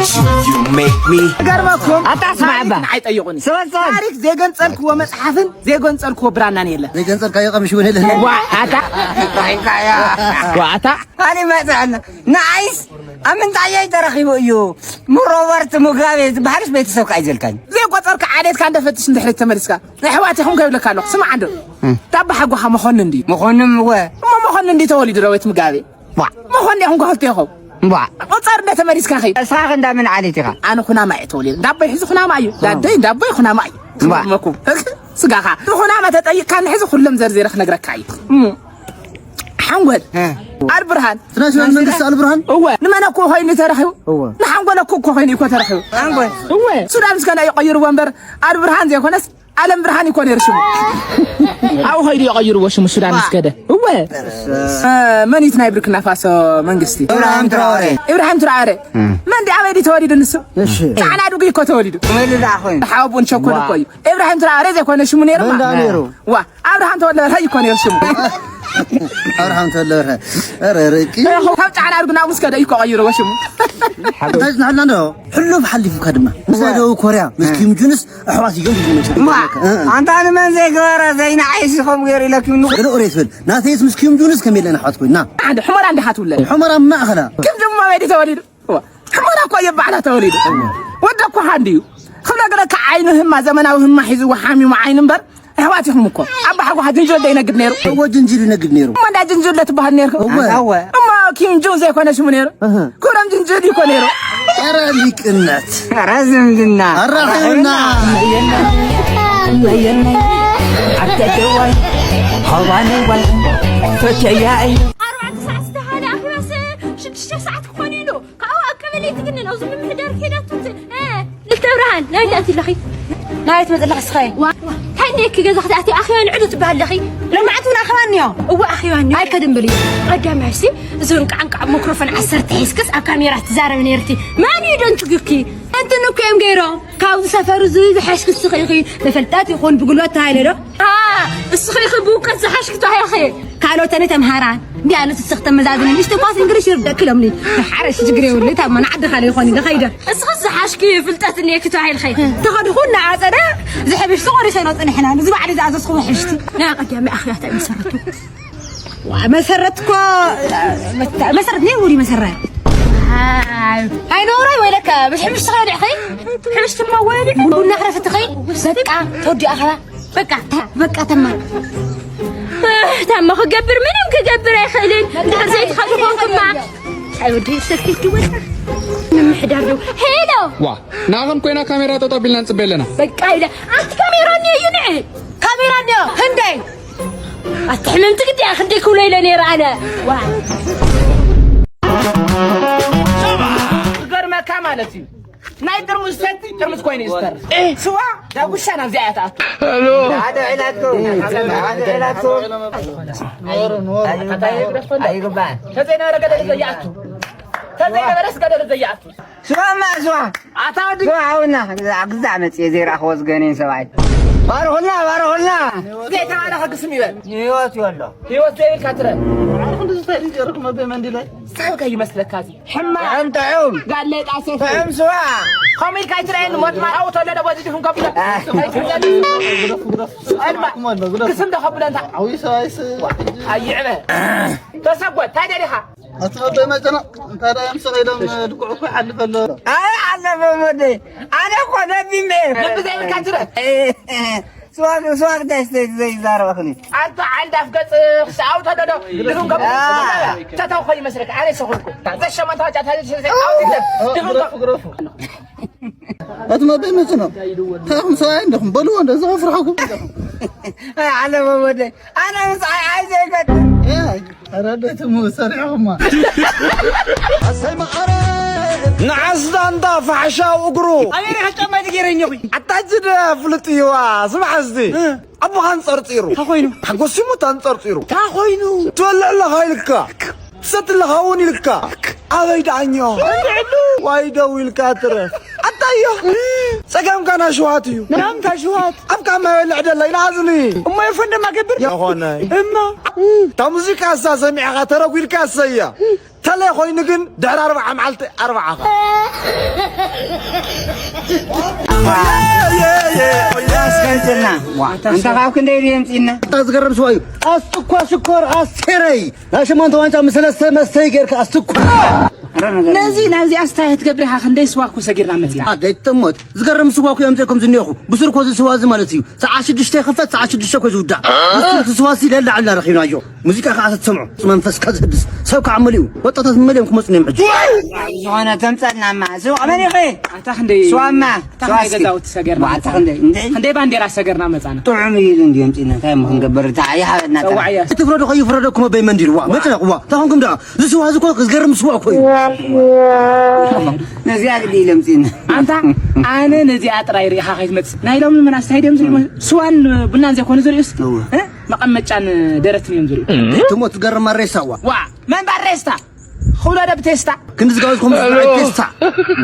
You make me ገርመኩም ኣታ ስማዕ እባ። ታሪክ ንዓይ ጠይቁኒ። ስማዕ፣ ስማዕ። ታሪክ ዘይገንጸልክዎ መጽሓፍን ዘይገንጸልክዎ ብራናን የለን። ዘይገንጸልካዮ ቀምሽ እውን የለን። ዋ ኣታ ዋ ኣታ ኣነ መጽዓና ንዓይስ ኣብ ምንታይ ተረኺቡ እዩ? ሮበርት ሙጋቤ ዝበሃልስ ቤተሰብካ ኣይዘልካን? ዘይቆጸርካ ዓሌትካ እንደፈትሽ እንድሕሪት ተመሊስካ ኣሕዋት ኢኹም ከይብለካ ኣለኹ። ስማዕ እንዶ ዳባ ሓጎኻ መኾንን ድዩ? መኾንን እወ። እሞ መኾንን ድዩ ተወሊዱ ሮቤት ሙጋቤ? ቧዕ። መኾን ዲኹም ክልቴኹም? ቧዕ። ቁጸር እንደ ተመሊስካ ኸይድ። እስኻ ኸ እንዳ መን ዓሌት ኢኻ? ኣነ ኩናማ እየ ተወሊደ። እንዳቦይ ሕዚ ኩናማ እዩ። ዳደይ እንዳቦይ ኩናማ እዩ። ቧዕ። ክመኩም። ስጋኻ። ንኹናማ ተጠይቅካኒ ሕዚ ኩሎም ዘርዚረ ክነግረካ እዩ። እም። ሓንጎል። እ። ኣልብርሃን። ትናሽናል መንግስቲ ኣልብርሃን? እወ። ንመን እኮ ኮይኑ ተረኺቡ? እወ። ንሓንጎል እኮ እኮ ኮይኑ እኮ ተረኺቡ። ሓንጎል። እወ። ሱዳን እስከ ናይ ይቐይርዎ እምበር ኣልብርሃን ዘይኮነስ ኣለም ብርሃን ይኮን ነይሩ ሽሙ። ኣብኡ ኸይዱ የቐይርዎ ሽሙ ሱዳን ምስ ከደ። እወ። እ፣ መን እዩ እቲ ናይ ብርኪና ፋሶ መንግስቲ? ኢብራሂም ትራኦሬ። ኢብራሂም ትራኦሬ። መን ድዩ ኣበይ ድዩ ተወሊዱ ንሱ? እሺ። ጫዕና ድጉ እኮ ተወሊዱ። ወይሉ ደኣ ኮይኑ። ሓወቡን ሸኮል እኮ እዩ። ኢብራሂም ትራኦሬ ዘይኮነ ሽሙ ነይሩ መን ማ? ደኣ ነይሩ? ዋ፣ ኣብርሃም ተወልደ በርሀ ይኮን ነይሩ ሽሙ። ኣብርሃም ተወልደ በርሀ። ኧረ ርቂ። ካብ ጫዕና ድጉ ናብ ምስ ከደ እዩ እኮ ቀይርዎ ሽሙ። እንታይ ዝናሕልና እንዶ? ሕሉፍ ሓሊፉካ ድማ። ምስ ናይ ደቡብ ኮርያ፣ ምስ ኪም ጁንስ ኣሕዋት እዮም ዝመጹ። እማ፣ ኣንታ ንመን ዘይገበረ ዘይንዓይስ ከም ገይሩ ኢለኪ ምኑ? ገለ ኦሬት በል። ናተይስ ምስ ኪም ጁንስ ከመይ ኢለን ኣሕዋት ኮይና? ሓደ ሑመራ እንዲኻ ትውለድ? ሑመራ ማእኸላ። ኪም ጁን ኣበይ ድዩ ተወሊዱ? እዋ፣ ሑመራ እኮ እየ ባዕላ ተወሊዱ። ወደ እኮ ሃንድ እዩ። ክብለ ገለካ ዓይኑ ህማ፣ ዘመናዊ ህማ ሒዝዎ ሓሚሙ ዓይኑ እምበር፣ ኣሕዋት ኢኹም እኮ። ኣባ ሓጎኻ ጅንጅብል ዶ ይነግድ ነይሩ? እወ፣ ጅንጅብል ይነግድ ነይሩ። እሞ እንዳ ጅንጅብል ትበሃል ነይርኩም? እወ። እወ። እሞ ኪም ጁን ዘይኮነ ሽሙ ነይሩ? እህ። ኩሎም ጅንጅብል ይኮ ነይሩ። ኧረ ሊቅነት። ኧረ ዝምድና። ኣራኺቡና። ኣርባዕተ ሰዓት ዝተሃለ ኣኽባስ ሽዱሽተ ሰዓት ክኾን ኢሉ። ካብኡ ኣብ ቀበሌ ትግንን፣ ኣብዚ ምምሕዳር ከይዳቶ ት-፣ እ፣ ልተ ብርሃን፣ ናይ እንታይ ኣለኺ? ናይ ትመጽእ ኣለኺ እስኸ? ዋ፣ ዋ፣ እንታይ እኒአኪ ገዛ ክትኣትዪ ኣኺባን ዕዱ ትበሃል ኣለኺ? ሎማዓንቲ እውን ኣኺባ እኒኦ። እወ፣ ኣኺባ እኒኦ። ኣይከድን በሊ። ቀዳማይ እስቲ፣ እዞን ቃንቃ ኣብ ማይክሮፎን ዓሰርተ ሒዝክስ ኣብ ካሜራ ትዛረቢ ነይርኪ። መን እዩ ደንጭጉኪ? እንትን እኮ እዮም ገይሮም። ካብዚ ሰፈር እዚ ዝሓሽኪ እስኺ ኢኺ። ብፍልጠት ይኹን ብጉልበት ተባሂለ ዶ? አ፣ እስኺ ኢኺ ብእውቀት ዝሓሽኪ ተባሂልኺ። ካልኦት እኔ ተምሃራን፣ እንዲህ አይነት ስስኽ ተመዛዝኒ፣ ንእሽቶ ኳስ እንግሊሽ ይርደክ ኢሎምኒ። ሓረሽ ችግር የብሉ፣ ታማ ንዓዲ ካልእ ይኾን ኢለ ኸይደ። እስኺ ዝሓሽኪ ፍልጠት እኒአኪ ተባሂልኺ። ተኸድኹ እናዓጸደ፣ ዝሕብሽቲ ቆሪሰ ነው ጽኒሕና። እዚ ባዕሊ ዝኣዘዝኹዎ ሕብሽቲ። ናይ ቀዳሚ ኣኽያት ኣይመሰረቱ። ዋ፣ መሰረት እኮ፣ መሰረት ነይ ውሪ መሰረት። ኣይ፣ ኣይኖራይ ወይለካ፣ ብሕብሽቲ ኸይድዕኺ? ሕብሽቲ እሞ ወይሊ ቡና ክረፍትኺ? በቃ፣ ተወዲኣ ኸባ። በቃ፣ ታ-፣ በቃ፣ ተማ። እህ፣ ታማ ክገብር፣ ምንም ክገብር ኣይኽእልን። እንድሕር ዘይትኸዱ ኮንኩማ። ኣይ፣ ወዲ ሰፊት ይወጣ። ምምሕዳር ዶ። ሄሎ። ዋ፣ ንዓኹም ኮይና ካሜራ ጠጠው ኣቢልና ንጽበ ኣለና። በቃ ኢለ። ኣቲ ካሜራ እኒኦ እዩ ንዒ። ካሜራ እኒኦ፣ ክንደይ? ኣቲ ሕምምቲ ግዲ እያ፣ ክንደይ ክብሎ ኢለ ነይረ ኣነ። ዋ። ክገርመካ ማለት እዩ። ናይ ጥርሙዝ ሰቲ ጥርሙዝ ኮይኑ እዩ ዝተርፍ። እ፣ ስዋ ዳጉሻ ናብዚኣ እያ ትኣቱ። ሄሎ። ሓደ ዕላቱ፣ ሓደ ዕላቱ። ኣይግባእን። ተዘይነበረ ገደል ዘይኣቱ። ተዘይነበረስ ገደል ዘይኣቱ። ስማማ፣ ስማ። ኣታ ወዲ። ስማ፣ ሓውና፣ ግዛዕ መጽየ ዘይረኣኽዎ ዝገነኝ ሰብኣይ። ባርኹልና፣ ባርኹልና። ዘይተባረኸ ግስም ይበል። ንህይወት ይበሎ። ህይወት ዘይብልካ ትረ። ኣነ ክንዲ ዝታይ ገርኩ መበይ መንዲላይ። ሰብ ከይመስለካ እዚ። ሕማቕ። ጥዑም፣ ጥዑም። ጋሌጣ ሰፊ። ጥዑም ስዋ። ከምኡ ኢልካ ኣይትረኣየኒ፣ ሞት ማርያም ተወለደ፣ በዚ ድኹም ከብሎ። አ። ኣይትረኣየኒ። ግደፉ፣ ግደፉ። ኣልማ። ግደፉ፣ ግደፉ። ግስም ዶ ከብሎ እንታ? ዓብዪ ሰብኣይስ። ኣይዕበ። ተሰጎት፣ እንታይ ደሊኻ? ኣቲ መበይ መጨነቕ፣ እንታይ ደኣ እዮም ስቕ ኢሎም፣ ድኩዕ እኮ ይሓልፍ ኣሎ። ኣይ፣ ኣለፈ ወደይ። ኣነ እኮ ነቢም እየ። ነቢ ዘይብልካ ትረ። እ፣ እ። ስዋ፣ ስዋ ክዳይ ስተይ ዘይዛረበኽኒ። ኣንታ ዓንዳፍ ገጽ ክሰኣው ተደዶ። ድኹም ከብሎ። አ። ተተው ኾይ መስለካ፣ ኣነ ሰኹልኩ። ዘሸማታ ጫታ ዘሸማታ ጫታ። ድኹም ግረፉ፣ ግረፉ። ኣቲ መበይ መጽኖ? ታኹም ሰብኣይ እንደኹም በልዎ፣ እንደ ዘፍርሐኩም። ኣይ፣ ዓለም ወደይ። ኣነ ምስ ኣይ፣ ኣይ ዘይገድም። ኣይ፣ ኧረ ደትሙ ሰሪሕኹማ። ንዓስዳ እንዳ ፋሕሻው እግሩ። ኣበይ ርኢኻ ጫማ እዚ ገይረ እኒኹ? ኣታ ጅደ ፍሉጥ እዩዋ። ስማዕ እስቲ። እ። ኣቦኻ ኣንጸርጺሩ። እንታይ ኮይኑ? ሓጎስ ይሙት ኣንጸርጺሩ። እንታይ ኮይኑ? ትበልዕ ኣለኻ ኢልካ። ትሰቲ ኣለኻ እውን ኢልካ። ኣበይ ደኣኛ? ዋይ ደው ኢልካ ትረፍ። ኣታዮ። ጸገምካ ናይ ሽውሃት እዩ። ናምንታይ ሽውሃት? ኣብካ መበልዕ ደላ ኢልሃዝኒ። እሞ የፎን ደማ ገብር? የኾነ። እማ። እታ ሙዚቃ እሳ ሰሚዕኻ ተረጒልካ እሰያ። ተለይ ኮይኑ ግን ድሕሪ ኣርብዓ መዓልቲ ኣርብዓኻ። ኣስገድልና። ዋ፣ ኣንታ ካብ ክንደይ ድየ ኣምጺእና? ኣታ ዝገርም ስዋ እዩ። ኣስትኳ ሽኮር ኣስቴረይ። ናይ ሸሞንተ ዋንጫ ምስ ሰለስተ መስተይ ጌርካ ኣስትኳ። ነዚ ናብዚ ኣስተያየት ገብሪኻ ክንደይ ስዋ እኮ ሰጊርና መጺና። ኣደይ ትሞት። ዝገርም ስዋ እኮ የምጽእኩም ዝኒኦኹ። ብስር እኮ እዚ ስዋ እዚ ማለት እዩ። ሰዓት ሽዱሽተ ይኽፈት፣ ሰዓት ሽዱሽተ እኮ ዝውዳእ። ብስር እቲ ስዋ እዚ ለላዕልና ረኺብናዮ። ሙዚቃ ከኣ ትሰምዑ፣ መንፈስካ ዘህድስ፣ ሰብ ከኣ መሊኡ፣ ወጣታት መሊኦም ክመጹ እዮም ሕጂ። ዝኾነ ተምጸልናማ፣ ስዋ መን ኢኺ? ኣታ ክንደይ ስዋማ፣ ኣታ ስዋ ክንደይ እስኪ። ገዛውቲ ሰገርና ዋ፣ ኣታ መጻና። ክንደይ፣ እንዴ? ክንደይ ባንዴራ ሰገርና መጻና። ጥዑም እዩ እንዲ ኣምጺእና፣ እንታይ እሞ ክንገብር፣ እታ ይሃበና ጥራሕ። ጸዋዕያ እስኪ። ትፍረዱ ከይፍረደኩም ኣበይ መንዲል፣ ዋ፣ መጽለቕ፣ ዋ። እንታይ ኾንኩም ደኣ? እዚ ስዋ እዚ እኮ ዝገርም ስዋ እኮ እዩ። ነዚኣ ግዲ ኢለ ኣምጺእና። ኣንታ፣ ኣነ ነዚኣ ጥራይ ርኢኻ ከይትመጽእ። ናይ ሎሚ መናእሰይ ድዮም ዝሪኡ? ስዋን ቡናን ዘይኮኑ ዝሪኡስ? እወ። እ? መቐመጫን ደረትን እዮም ዝሪኡ። ትሞት ትገርም ኣሬሳ፣ ዋ። ዋ፣ መን ባሬስታ? ኹሎ ደብ ቴስታ። ክንዲ ዝጋበዝኩም ዝብዓይ ቴስታ።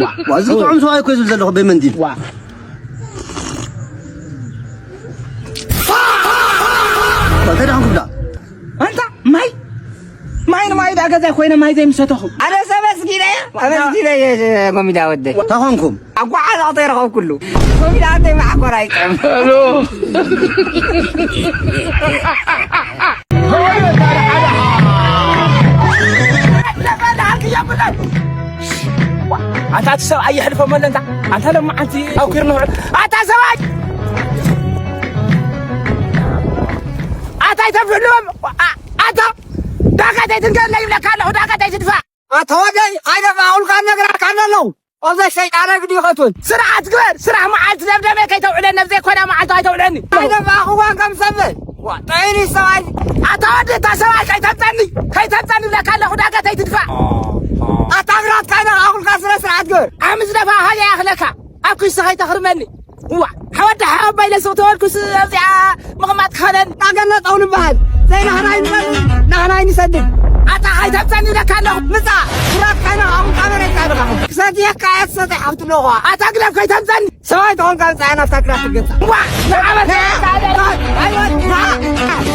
ዋ፣ ዋ፣ እዚ ጥዑም ሰብኣይ እኮ እዩ ዝብል ዘለኹ በመንዲል። ዋ። እንታይ ደኣ ክብላ? ኣንታ ማይ፣ ማይ ንማይ ደኣ ገዛ ኮይነ ማይ ዘይምሰተኹ። ኣነ ሰብ ኣመስጊነ፣ ኣመስጊነ እየ ጎሚዳ ወደይ። እንታይ ኾንኩም? ኣጓዓዛቕ ተይረኸብኩሉ። ኮሚዳ ኣንተይ መዓኮር ኣይጥዕም። ሄሎ። ኣታ እቲ ሰብኣይ የሕልፎ መለ እንታ፣ ኣንታ ሎማዓንቲ ኣውኪርና ውዕል። ኣታ ሰብኣይ! ኣታ ኣይተፍልዎም! ኣ-፣ ኣታ ዳጋ ተይትንገለይ ይብለካ ኣለኹ፣ ዳጋ ተይትድፋእ! ኣታ ወደይ፣ ኣይደፋእኹልካ ነግራካ ኣለኹ። ኦዘ ሸይጣን ግዲ ይኸቱን። ስራሕ ኣትግበር፣ ስራሕ መዓልቲ ደብደበ ከይተውዕለኒ፣ ኣብ ዘይኮና መዓልቲ ኣይተውዕለኒ። ኣይደፋእኹዋን ከም ሰበ። ዋ፣ ጠይኒ ሰብኣይ። ኣታ ወዲ እታ ሰብኣይ ከይተምፀኒ፣ ከይተምፀኒ ይብለካ ኣለኹ፣ ዳገት ኣይትድፋእ። ኣታ ግራት ካይና ኣኹልካ ስነ ስርዓት ግበር። ዓሚ ዝደፋ ሃያ ያኽለካ፣ ኣብ ክሲ ከይተኽርመኒ። ዋ፣ ሓወዳ ሓወባይ ለስቕ ተወልኩስ ኣብዚኣ ምቕማጥ ክኸነን። ዳገና ጠው ንበሃል። ዘይናህናይ ንበል፣ ናህናይ ንሰድድ። ኣታ ከይተምፀኒ ይብለካ ኣለኹ። ምፃእ። ግራት ካይና ኣኹልካ መሬት ኣለኻ። ክሰትየካ እየ ትሰትይ ሓፍቲ ኣለኹ። ኣታ ግደፍ ከይተምፀኒ። ሰብኣይ ተኾንካ ምጻእ ናብታ ክላስ ትገጻ። ዋ! ንዓመት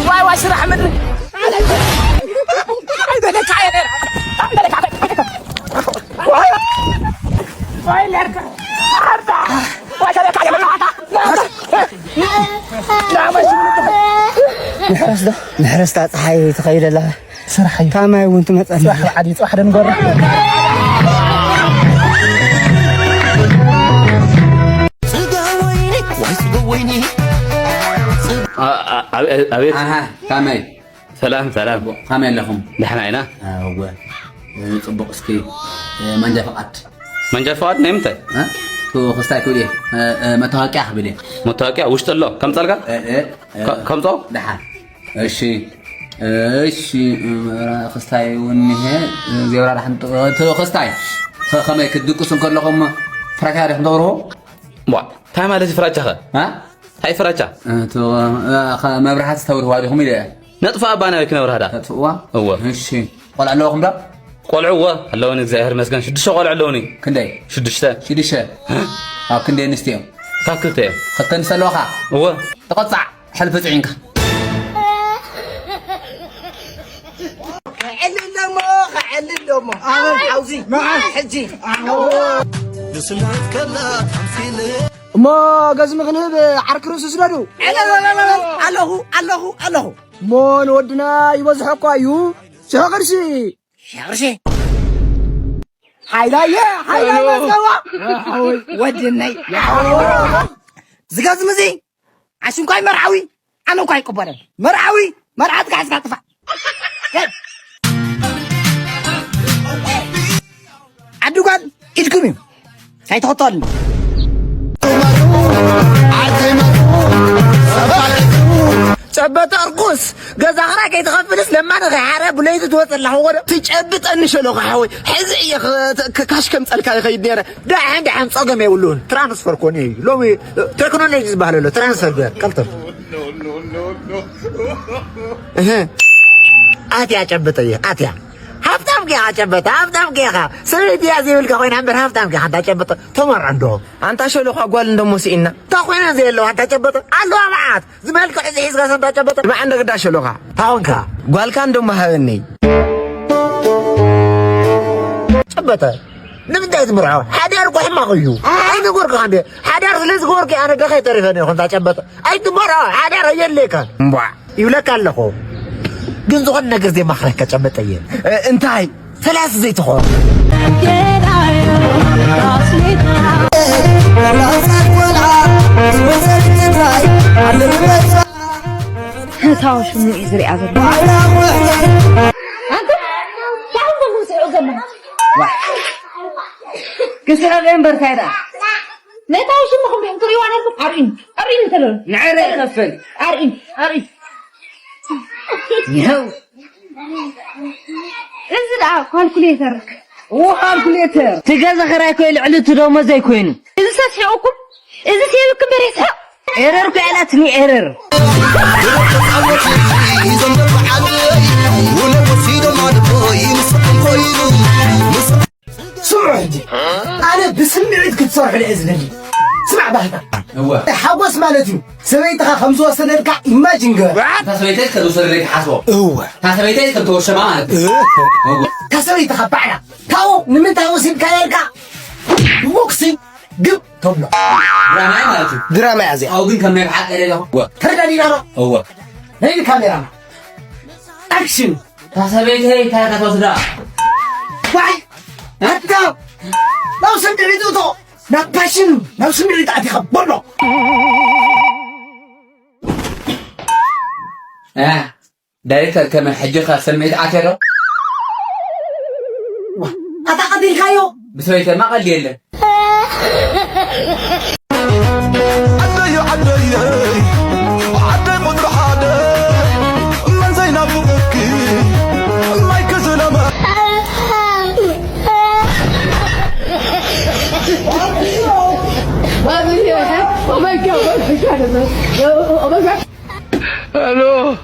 ዋይ፣ ዋይ፣ ስራሕ ምድሪ። ኣይደለካ፣ ኣይደለካ። ዋይ፣ ዋይ፣ ለካ። ዋይ፣ ሰደካ፣ የመናታ። ንዓመት ምሕረስ ዶ? ምሕረስታ ፀሓይ ትኸይድ ኣላ። ስራሕ እዩ። ታማይ እውን ትመጸኒ። ጽባሕ ብዓዲ፣ ጽባሕ ደንጎሮ። ስጋ ወይኒ፣ ዋይ ስጋ ወይኒ። አ-፣ አ-፣ ኣቤ-፣ ኣቤት። ኣሃ፣ ታማይ። ሰላም፣ ሰላም። ከመይ ኣለኹም? ደሕና ኢና። እወ። እ፣ ጽቡቕ። እስኪ፣ እ፣ መንጃ ፍቓድ። መንጃ ፍቓድ ናይ ምንታይ? እ? ቱ ክስታይ ክብል እየ። እ፣ እ፣ መታወቂያ ክብል እየ። መታወቂያ ውሽጢ ኣሎ። ከምጸልካ? እ፣ እ፣ እ፣ ከ-፣ ከምጾ? ደሓን። እሺ፣ እሺ፣ መብራ-፣ ክስታይ እውን እኒሀ፣ ዜብራ ዳሕን ጥ-፣ ት-፣ ክስታይ፣ ከ-፣ ከመይ ክትድቅሱ እንከለኹም ፍራቻ ዲኹም ተብርሁ? ቧ፣ እንታይ ማለት እዩ ፍራቻኸ? እ? እንታይ ፍራቻ? እቱ፣ እ፣ ኸ-፣ መብራህቲ ተብርህዋ ዲኹም ኢለ እየ። ነጥፋ ኣባ ናበይ ክነብርሃ ዳ? ነጥፍዋ? እወ። እሺ፣ ቆልዓ ኣለዋኹም ዶ? ቆልዑ እወ፣ ኣለውኒ፣ እግዚኣብሔር ይመስገን። ሽዱሽተ ቆልዑ ኣለውኒ። ክንደይ? ሽዱሽተ። ሽዱሽተ? ኣብ ክንደይ ኣንስትዮ? ካብ ክልተ እዮም። ክልተ ኣንስትዮ ኣለዋኻ? እወ። ተቐጻዕ። ሕልፊ ጽዒንካ። ክዕልል ደሞ፣ ክዕልል ደሞ። ኣበል። ሓውዚ። መዓል። ሕጂ። እሞ ገዝሚ ክንህብ ዓርኪ ርእሱ ስደዱ። ዕለል፣ ዕለል፣ ዕለል፣ ኣለኹ፣ ኣለኹ፣ ኣለኹ። እሞ ንወድና ይበዝሖ እኳ እዩ። ሽሕ ቅርሺ። ሽሕ ቅርሺ። ሓይላየ፣ ሓይላይ መዝገቦ። ወድነይ። ዝገዝሚ እዚ ዓሽንኳይ መርዓዊ ኣነ እኳ ኣይቅበለን። መርዓዊ መርዓትካ ሒዝካ ጥፋእ። ከድ። ዓዲ ጓል ኢድኩም እዩ። ኣይተኸተሉኒ። ጨበጠ እርኩስ ገዛ ክራይ ከይትኸፍልስ ለማኒ ከይሓረ ብለይቲ ትወፅእ ኣለኻ ወደ ትጨብጠኒ ሸሎኻ ሓወይ። ሕዚ እየ ክ-፣ ክ-፣ ካሽ ከምፀልካ ይኸይድ ነይረ። ደሓን ደሓን ጸገም የብሉን። ትራንስፈር ኮን እዩ። ሎሚ ቴክኖሎጂ ዝበሃል ኣሎ። ትራንስፈር ግበር ቀልጥፍ። እህ። ኣትያ ጨበጠ እየ፣ ኣትያ። ሃብታም ጌኻ ጨበጠ፣ ሃብታም ጌኻ። ሰበይቲ እያ ዘይብልካ ኮይና እምበር ሃብታም ጌኻ። ኣንታ ጨበጠ ተመርዖ እንዶ። ኣንታ ሸሎኻ ጓል እንደሞ ስኢና። እንታይ ኮይና ዘየለዋ ኣንታ ጨበጠ? ኣለዋ መዓት። ዝመልክዕ እዚ ሒዝካ ሰንታ ጨበጠ። ንባዕ እንደ ግዳ ሸሎኻ። ታኾንካ። ጓልካ እንደሞ ሃበኒ። ጨበጠ። ንምንታይ ትምርዖ? ሓዳር እኮ ሕማቕ እዩ። ኣይነገርኩኻን ድየ? ሓዳር ስለ ዝገበርኩ ኣነ ገኻ ኣይተሪፈን እየ። ከምታ ጨበጥ ኣይትመርዖ። ሓዳር ኣየድልየካን። እምቧዕ ይብለካ ኣለኹ። ግን ዝኾነ ነገር ዘይማኽረካ ጨበጠየ። እ፣ እንታይ? ፈላሲ ዘይትኾን። ታው ሽሙ እዩ ዝሪኣ ዘሎ። ኣንተ፣ ታው ሽሙ ዝሪኣ ዘሎ። ክስዕር እምበር እንታይ ደኣ? ነታ ሽሙ ክንሪኦ ትሪእዋ ነርኩም? ኣርእዩ፣ ኣርእዩ እንተሎ። ንዕረ ይኸፍል። ኣርእዩ፣ ኣርእዩ። ይኸው። እዚ ደኣ ካልኩሌተር። እዎ፣ ካልኩሌተር። እቲ ገዛ ኽራይ ኮይ ልዕሊ እቲ ደሞዝ ኣይኮይኑ። እዚ ሰስሒቑኩም? እዚ ሴብክ እምበር የስሕቕ። ኤረር እኮ ያላትኒ ኤረር። ስምዑ ሕጂ፣ ኣነ ብስምዒት ክትሰርሑ እየ ዝደሊ። ስማዕ ባህታ፣ እወ። ሓጎስ ማለት እዩ ሰበይትኻ ከም ዝወሰደልካ ኢማጂን ግበር። እታ ሰበይተይ ከም ዝወሰደለይ ትሓስቦ። እወ። እታ ሰበይተይ ከም ተወሸማ ማለት እዩ። እወ። እወ። እታ ሰበይትኻ ባዕላ ካብኡ ንምንታይ ወሲድካ ኢልካ ብቦክሲ ግብ ተብሎ። ድራማ ማለት እዩ። ድራማ እያ እዚኣ። ኣብኡ ግን ከም ናይ ብሓቂ ኢለ ኣለኹ። እወ። ተረዳዲና ዶ? እወ። ናይ ካሜራ ኣክሽን። እታ ሰበይተይ እንታይ ኢልካ ትወስዳ? ዋይ! ኣታ! ናብ ስምዒት እቶ! ናብ ፓሽን፣ ናብ ስምዒት ኣቲኻ በሎ! እ፣ ዳይሬክተር ከመይ ሕጂ ኸ ስምዒት ኣትዮ ዶ? ኣታ ቀቲልካዮ? ብሰበይተማ ቀልዲ የለን። ዓደይ ዓደይ ዓደይ ቁፅሪ ሓደ መን ዘይናፍቀኪ ማይ ክዝለመ Hello.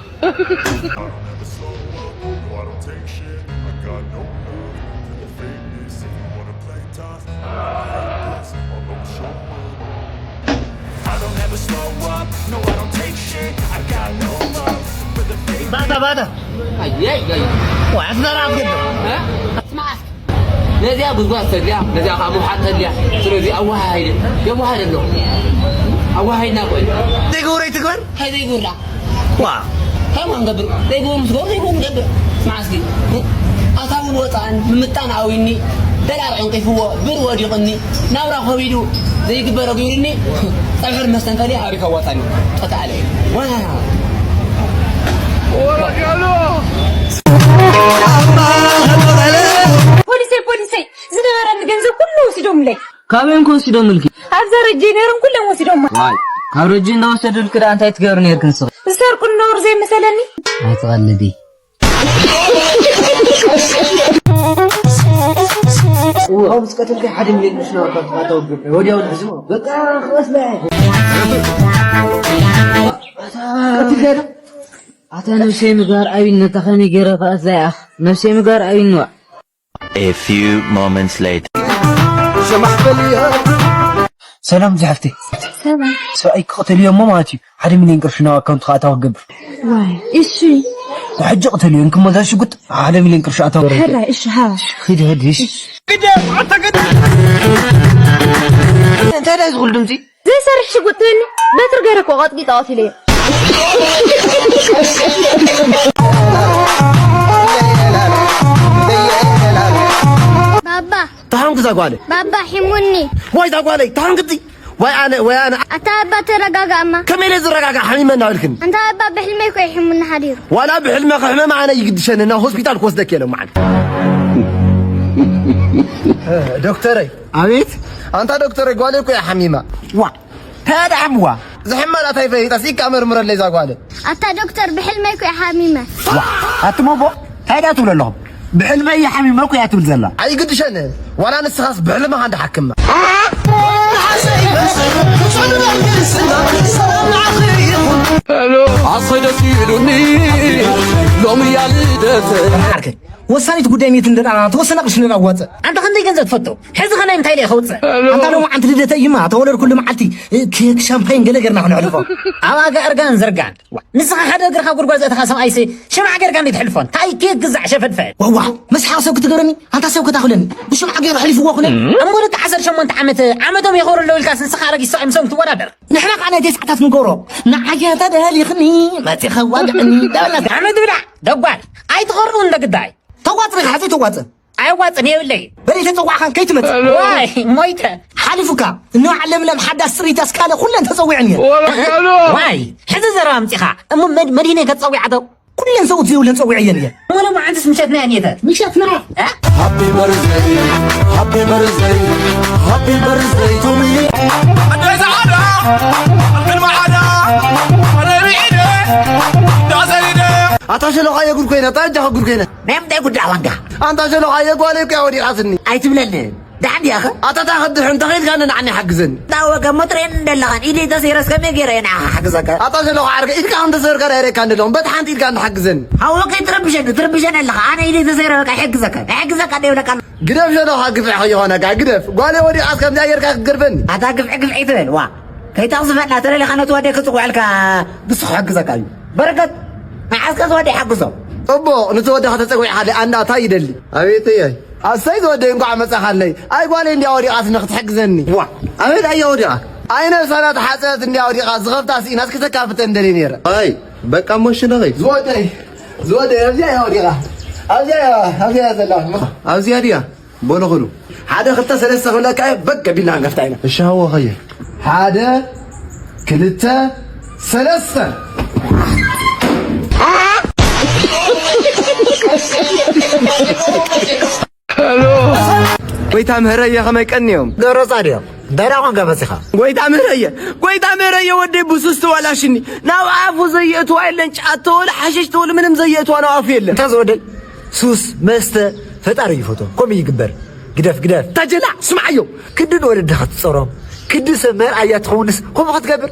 ባታ ባታ። ኣየይ፣ ኣየይ። ዋ፣ ኣስመራ ኣብ ገጠር። እ? ስማዕ እስኪ። ነዚኣ ጉድጓድ ተድልያ፣ ነዚኣ ከዓ ምውሓጥ ተድልያ። ስለዚ ኣወሃሃይደ፣ የወሃሃደ ኣለኹ። ኣወሃሃይድና ቆይ። ዘይገብሮ ይትግበር? እንታይ ዘይገብርላ? ዋ። እንታይ ማ ንገብር? ዘይገብሩ ምስ ገብሩ ዘይገብሩ ንገብር። ስማዕ እስኪ። ኣታውን ወፃእን ምምጣን ኣዊኒ፣ ደላር ዕንቂፍዎ፣ ብር ወዲቕኒ፣ ናብራ ከቢዱ ዘይግበሮ ገይሩኒ፣ ፀብሕር መስተንፈሊ ኣሪካ ዋጣኒ። ጠጣ ኣለ። ዋ። ፖሊሰይ፣ ፖሊሰይ፣ ዝነበረኒ ገንዘብ ኩሉ ወሲዶምለይ። ካበይን ከ ወሲዶምልኪ? ኣብዛ ረጀይ ነይሮም ኩሎም ወሲዶማ። ዋይ፣ ካብ ረጀይ እንዳወሰዱልኪ ደኣ እንታይ ትገብሪ ነይርኪ ንስኺ? ዝሰርቁ ነበሩ ዘይመሰለኒ። ኣይትቐልዲ። እዎ፣ ምስ ቀተልካይ ሓደ ሚልዮን ቅርሺ ናባካ ክኣትወካ እገብር። ወዲያው ንሕዝሞ። በቃ፣ ክቐስላ እየ። ኣታ፣ ቀቲልካዮ ዶ? ኣታ ነብሰይ ምግባር ኣብዩኒ፣ ነታ ከመይ ገይረ ክቐትላ እየ? ነብሰይ ምግባር ኣብዩኒ ዋእ። A few moments later. ሰላም ዝሓፍተይ። ሰላም። ሰብኣይ ክቕተልዮ እሞ ማለት እዩ። ሓደ ሚልዮን ቅርሺ ናብ ኣካውንት ክኣታዊ ክገብር። ዋይ፣ እሺ። ሕጂ ቅተልዮ፣ እንክሞ እዛ ሽጉጥ ሓደ ሚልዮን ቅርሺ ኣታዊ። ሕራይ፣ እሺ፣ ሃ። ሂድ፣ ሂድ፣ እሺ። ግደ፣ ኣታ ግደ። እንታይ ዳይ ዝኹል ድምፂ? ዘይሰርሕ ሽጉጥ ትህኒ፣ በትሪ ገይረ እኮ ቀጥቂጠ ቀቲለዮ። ባባ። ተሓንኩ እዛ ጓለ። ባባ ሒሙኒ። ዋይ እዛ ጓለይ፣ ተሓንክቲ። ዋይ ኣነ፣ ዋይ ኣነ። ኣታ ኣባ ተረጋጋእማ። ከመይ ኢለ ዝረጋጋእ ሓሚመ እናበልክኒ? ኣንታ ኣባ ብሕልመይ እኮ እዩ ሒሙኒ ሓዲሩ። ዋላ ብሕልመ ክሕመም ኣነ ይግድሸኒ፣ ናብ ሆስፒታል ክወስደክ እየ ሎማዓንቲ። እ፣ ዶክተረይ። ኣቤት። ኣንታ ዶክተረይ፣ ጓለይ እኮ እያ ሓሚማ። ዋ። እንታይ ደኣ ሓምዋ? ዝሕመላ እንታይ ፈሊጣ? ሲካ መርምረለይ እዛ ጓለ። ኣታ ዶክተር፣ ብሕልመይ እኮ እየ ሓሚመ። ዋ፣ ኣቲ ሞቦ፣ እንታይ ደኣ ትብሉ ኣለኹም? ብሕልመይ እየ ሓሚመ እኮ እያ ትብል ዘላ። ኣይግድሸን። ዋላ ንስኻስ ብሕልምኻ እንዳ ሓክምና። ኣሰይ ደስ ኢሉኒ ሎሚ እያ ልደተይ። ዓርከይ፣ ወሳኒት ጉዳይ ሜት እንደ ተወሰነ ቅርሺ እንደ ኣዋፅእ። ኣንታ ክንደይ ገንዘብ ትፈቱ? ሕዚ ኸ ናይ ምንታይ ኢለ ከውፅእ? ኣንታ ሎማዓንቲ ልደተይ እዩማ፣ ተወለድኩሉ መዓልቲ ኬክ ሻምፓይን ገለ ገርና ክነሕልፎ። ኣብ ኣጋ እርጋን ዘርጋን። ንስኻ ሓደ እግርኻ ጉድጓድ ዘእተኻ ሰብኣይሲ ሽምዓ ገርካ እንዴት ሕልፎን? ታይ ኬክ ግዛዕ ሸፈድፈድ። ዋዋ፣ መስሓቕ ሰብ ክትገብረኒ? ኣንታ ሰብ ከታኹለኒ። ብሽምዓ ገይሩ ሕሊፍዎ ኩነ። እሞ ደቂ ዓሰርተ ሸሞንተ ዓመት ዓመቶም የኸብሩ ኣለዉ ኢልካስ ንስኻ ኣረጊት ሰብኣይ ምሶም ትወዳደር? ንሕና ከዓ ናይ ተስዓታት ንገብሮ። ንዓየ ተደሊኽኒ፣ መፂኸ ዋግዕኒ፣ ደበና። ዓመት ብላዕ፣ ደጓል። ኣይትኸርኡ እንደ ግዳይ። ተዋፅእ፣ ሓፂ ተዋፅእ። ኣይዋፅን የብለይ። በል ተፀዋዕኻን ከይትመፅእ። ዋይ፣ ሞይተ። ሓሊፉካ። ንባዕ ለምለም ሓዳስ ፅሪት ኣስካለ ኩለን ተፀዊዐን እየን። ዋይ፣ ሕዚ ዘረባ ኣምፂኻ። እሞ መድ-፣ መድሂነ ከትፀዊዓ ዶ? ኩለን ሰብኡት ዘይብለን ፀዊዐ እየን እየን። እሞ ሎማዓንትስ ምሸትና እያ ኔተ። ምሸትና። እ? Happy birthday, happy birthday, happy birthday to me. ኣታ ሸሎኻ የጉድ ኮይነ፣ ኣታ እጃኻ ጉድ ኮይነ። ናይ ምንታይ ጉዳይ ኾንካ? ኣንታ ሸሎኻ የጓለይ እኮ ወዲቓትኒ። ኣይትብለኒ። ደሓን ዲያኸ? ኣታ ታኸድሕ እንተ ኸይድካ ንዓኒ ሓግዘኒ። ታወቀ ሞትሬን እንደለኻን ኢደይ ተሰይረስ ከመይ ገይረ እየ ንዓኻ ሓግዘካ? ኣታ ሸሎኻ ዓርከይ ኢድካ ከም ተሰይርካ ዳይሬካ እንደለኹም በቲ ሓንቲ ኢድካ እንሓግዘኒ። ሃወ ከይትረብሸኒ፣ ትርብሸኒ ኣለኻ። ኣነ ኢደይ ተሰይረ በቃ ይሕግዘካ። ይሕግዘካ ደይብለካ። ግደፍ ሸሎኻ ግፍዒ ከይኾነካ ግደፍ። ጓለይ ወዲቓስ ከምዚኣ ጌርካ ክትገርፈኒ? ኣታ ግፍዒ ግፍዒ ትበል ዋ። ከይተቕዝፈና ተደሊኻ ነቲ ወደይ ክጽውዐልካ ንሱ ክሕግዘካ እዩ። በረከት፣ ንዓስከ ዝወደይ ሓግዞ። ጽቡቕ፣ ነቲ ወደኻ ተጸዊዕኻለይ ኣንዳ እንታይ ይደሊ? ኣቤተይ ኣይ። ኣሰይ ዝወደይ እንኳዕ መጻኻለይ። ኣይ ጓለይ እንድያ ወዲቓትኒ ክትሕግዘኒ። ዋ፣ ኣበይ ድኣ እያ ወዲቓ? ኣይ ነብሳ ናተሓጸበት እንድያ ወዲቓ ዝኸፍታ ስኢናስ ክተካፍተን ደልየ ነይረ። ኣይ፣ በቃ እሞ ሽነኸይ። ዝወደይ፣ ዝወደይ ኣብዚኣ እያ ወዲቓ። ኣብዚኣ እያ፣ ኣብዚኣ እያ ዘላ። ኣብዚኣ ድያ? በሉ ኹሉ። ሓደ ክልተ ሰለስተ ክብለካ እየ፣ በግ ኣቢልና ክንከፍታ ኢና። እሺ፣ ሃወ ኸየ። ሓደ፣ ክልተ፣ ሰለስተ። ሄሎ። ጎይታ ምህረየ፣ ከመይ ቀንዮም? ገብረ ጻድቕ፣ ደህና ኾንካ መጺኻ? ጎይታ ምህረየ፣ ጎይታ ምህረየ፣ ወደይ ብሱስ ተዋላሽኒ። ናብ ኣፉ ዘየእትዋ የለን፣ ጫት ተወለ፣ ሓሽሽ ተወለ፣ ምንም ዘየእትዋ ናብ ኣፉ የለን። እንታይ ዝወደይ? ሱስ፣ መስተ፣ ፈጣሪ ይፈትዎ። ከምኡ ይግበር። ግደፍ፣ ግደፍ። ታጀላ፣ ስምዓዮ። ክዲ ንወለድኻ ትጸሮም። ክዲ ሰብ መርኣያ ትኸውንስ፣ ከምኡ ክትገብር?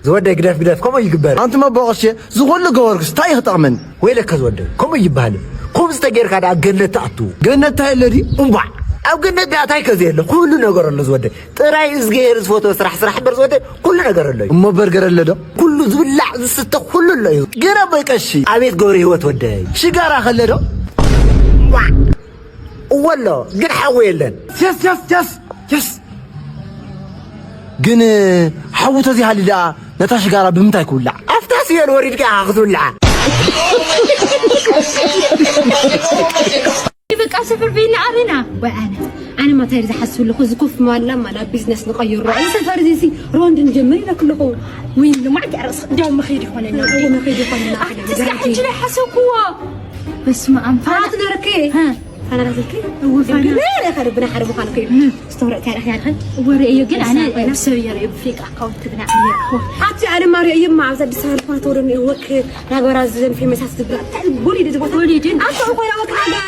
ዝወደይ፣ ግደፍ፣ ግደፍ። ከምኡ ይግበር። ኣንቲ መቦቐሽ፣ ዝኹሉ ገበርኩስ፣ እንታይ እዩ ክጠቕመኒ? ወይለከ ዝወደይ፣ ከምኡ ይበሃል። ከምዚ ተጌርካ ደኣ ገነት ትኣቱ። ገነት እንታይ ኣሎ ድዩ? እምቧዕ። ኣብ ገነት ደኣ እንታይ ከ ዘየለ? ኩሉ ነገር ኣሎ ዝወደይ። ጥራይ እዝግሄር ዝፈትዎ ስራሕ ስራሕ እምበር ዝወደይ ኩሉ ነገር ኣሎ እዩ። እሞ በርገር ኣሎ ዶ? ኩሉ ዝብላዕ ዝስተ ኩሉ ኣሎ እዩ። ገና ቦይ ቀሺ። ኣቤት ገብረ ህይወት ወደይ። ሽጋራ ከሎ ዶ? ዋዕ። እወ ኣሎ፣ ግን ሓዊ የለን። የስ፣ የስ፣ የስ፣ የስ። ግን ሓዊ ተዘይሃልዩ ደኣ ነታ ሽጋራ ብምንታይ ክውላዕ? ኣብታ ስየል ወሪድካ ኢኻ ክትውልዓ። በቃ ሰፈር ቤላ ኣበና ወይ ኣነ ኣነ ማታይ ዝሓስብ ኣለኹ። እዚ ኮፍ ማላ ማላ ቢዝነስ ንቐይሮ። እዚ ሰፈር እዚ ሲ ሮንድ ንጀምር ኢለክ ኣለኹ። ወይ ልማዕት ያረስ እንዲያው መኸይድ ይኾነና። ወይ መኸይድ ይኾነና። ኣቲ ስራሕ እንጂ ላይ ሓሰብኩዎ። በስመ ኣብ። ፋናት ነርኪ? ፋናት ነርኪ? እወ ፋና። ግን እኔ ከርብና ሓደ ምዃን እኮ እዩ። ስተውረጥ ያለህ ያልኸን? ወረ እዩ ግን ኣነ ሰብ የረ ብፌክ ኣካውንት ብና። ኣቲ ኣነ ማርዮ እየማ ኣብዚ ኣዲስ ኣበባ ልኳን ተወደኒ ወክ ናገራ ዝዘን ፌመሳት ዝብላ። ቦሊድ ዝቦታ። ቦሊድን? ኣንተ እኮ ያወቅ ናገራ።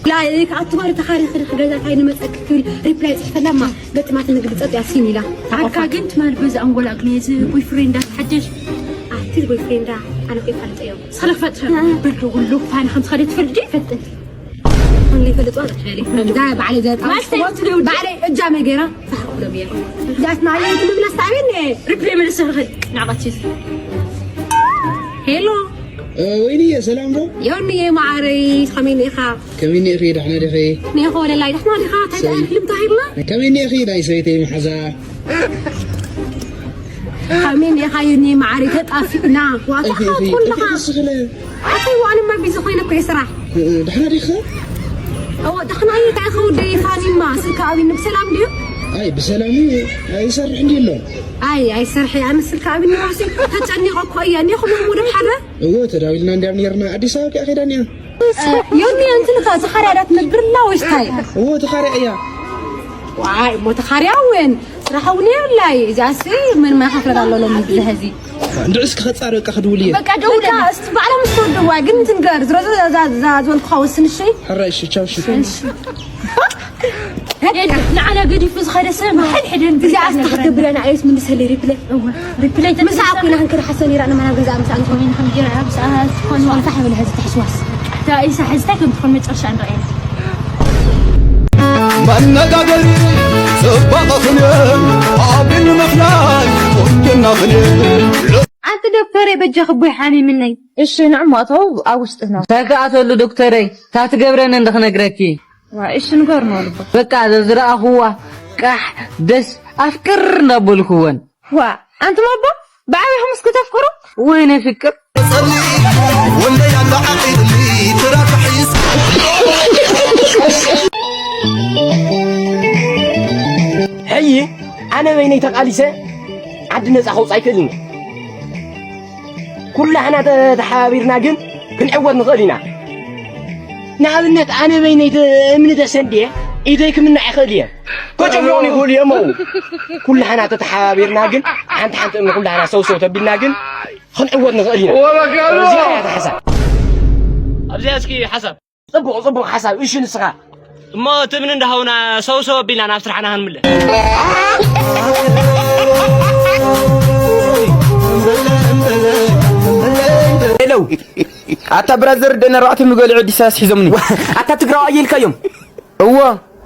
ላይክ ኣትባሪ ተኻሪ ክሪ ገዛ ታይ ንመጸክ ክብል ሪፕላይ ጽሕፈላማ። ገጥማት ንግልጸት ያሲን ኢላ። ኣካ ግን ትማል በዛ ኣንጎላ ግን እዚ ቦይፍሬንዳ ሓደሽ። ኣቲ ቦይፍሬንዳ ኣነ ከይፈልጠዮ። ሰለፈት በልዶ ሁሉ ፋን ከም ትኸደ ትፈልዲ ፈጥን። ሁሉ ይፈልጡ ኣትበሊ። ዛ ባዕለ ዘጣ። ማስተር ባዕለ እጃ መገራ። ዛት ናይ ትምብላ ስታቢን። ሪፕላይ መልሰ ኸድ ናባቺ። ሄሎ። ወይንየ ሰላም ዶ? ዮንየ ማዓረይ ከመይ ኢኻ? ከመይ ኔርኪ? ደሕና ዲኺ? ኔኾ ወለላይ ደሕና ዲኻ? እንታይ ሰይ- ደኣ ክልምታ ሂብና? ከመይ ኔርኪ? ናይ ሰበይተይ መሓዛ? ከመይ ኔኻ ዮኒ ማዓሪ ተጣፊእና? ዋታ እኺ፣ እኺ፣ ኩልኻ። እኺ፣ ንስኺ ለ- ኣተይ ዋንማ ቢዚ ኮይነ እኮ እየ ስራሕ። እ፣ እ፣ ደሕና ዲኻ? እዎ፣ ደሕና እየ። እንታይ ኸው ደይ ፋኒማ ስልካ ኣቢኒ ብሰላም ድዩ? ኣይ፣ ብሰላም እዩ። ኣይሰርሕ እንዲ ኣሎ። ኣይ፣ ኣይሰርሕ እየ። ኣነ ስልካ ኣቢኒ ራሲ ተጨኒቐ እኮ እየ። እንዲኹም ሙሉእ ሓደ? እዎ፣ ተዳዊልና እንዲያም ኔርና። ኣዲስ ኣበባ ከኣ ኸይዳ እኒኣ። ዮኒ፣ እንትን ከ ተኻርያ ዳት ነብርላ ወይስ ታይ? እዎ፣ ተኻርያ እያ። ዋይ፣ እሞ ተኻርያ እውን ስራሕ እውን የብላይ። እዚኣሲ ምን ማይ ከፍለላ ኣሎ ሎሚ ብዝሕ እዚ። እንድዕስ ክኸጻር በቃ ክድውል እየ። በቃ ደውል። በቃ እስቲ ባዕሎም ምስ ተወደዋ ግን እንትን ገር፣ ዝሮ ዝሮ እዛ፣ እዛ ዝበልኩኻ ወስን እሺ? ሕራይ እሺ፣ ቻው እሺ። እሺ። ንዓና ገዲፉ ዝኸደ ሰብ ሕድሕደን እዚኣ እስቲ ክትገብር እያ፣ ንዓይስ ምልሰለይ ሪፕለይ። እወ፣ ሪፕለይ ምሳኣ ተትምልሳ ኮይና ክንክርሓሶ ነይራ፣ ንመና ገዛ ምሳኣ ዝኾነ ኮይና ከም ጌራ፣ ምሳኣ ዝኾነ ፋሕ በለ፣ ሕዚ ትሕስዋስ። እታ ኢሳ ሕዝታይ ከም ትኾን መጨረሻ ንረኣየላ። መነጋገሪ ጽባቐኽን ኣብን ምፍላይ ቁንጅናኽን ኣንቲ ዶክተረይ በጃኺ ኣቦይ ሓሚምኒ። እሺ ንዕሞ ኣተው ኣብ ውሽጢ ነው። እንታይ ክኣተሉ ዶክተረይ? እታ ትገብረኒ እንዲ ክነግረኪ። ዋ እሺ ንገርኖ ልቦ። በቃ ዘዝረኣኹዋ ቃሕ ደስ ኣፍቅር እንዳበልኩወን። ዋ ኣንቱም ኣቦ ብዓቢኹም እስኪ ተፍቅሩ። ወይነ ፍቅር ወለይ ኣሎ ዓቒሉ ትራፊሒስ ሕይ ኣነ በይነይ ተቓሊሰ ዓዲ ነፃ ከውፃእ ኣይክእልን እየ። ኩላህና ተተሓባቢርና ግን ክንዕወት ንኽእል ኢና። ንኣብነት ኣነ በይነይ እምኒ ተሰንድየ ኢደይ ክምናዕ ይኽእል እየ። ከጨብዮን ይኽእሉ እዮም። ኩላህና ተተሓባቢርና ግን ሓንቲ ሓንቲ እምኒ ኩላህና ሰውሰው ተቢልና ግን ክንዕወት ንኽእል ኢና። እዚኣ እያ እታ ሓሳብ። ኣብዚኣ እስኪ ሓሳብ። ጽቡቕ ጽቡቕ ሓሳብ። እሺ ንስኻ? እሞ እቲ እምኒ እንዳሃውና ሰውሰው ኣቢልና ናብ ስራሕና ክንምለስ። ሄሎ ኣታ ብራዘር ደን ኣርባዕተ ሚጎ ልዕዲ ሳስ ሒዞምኒ። ኣታ ትግራዋይ ኢልካዮም። እዎ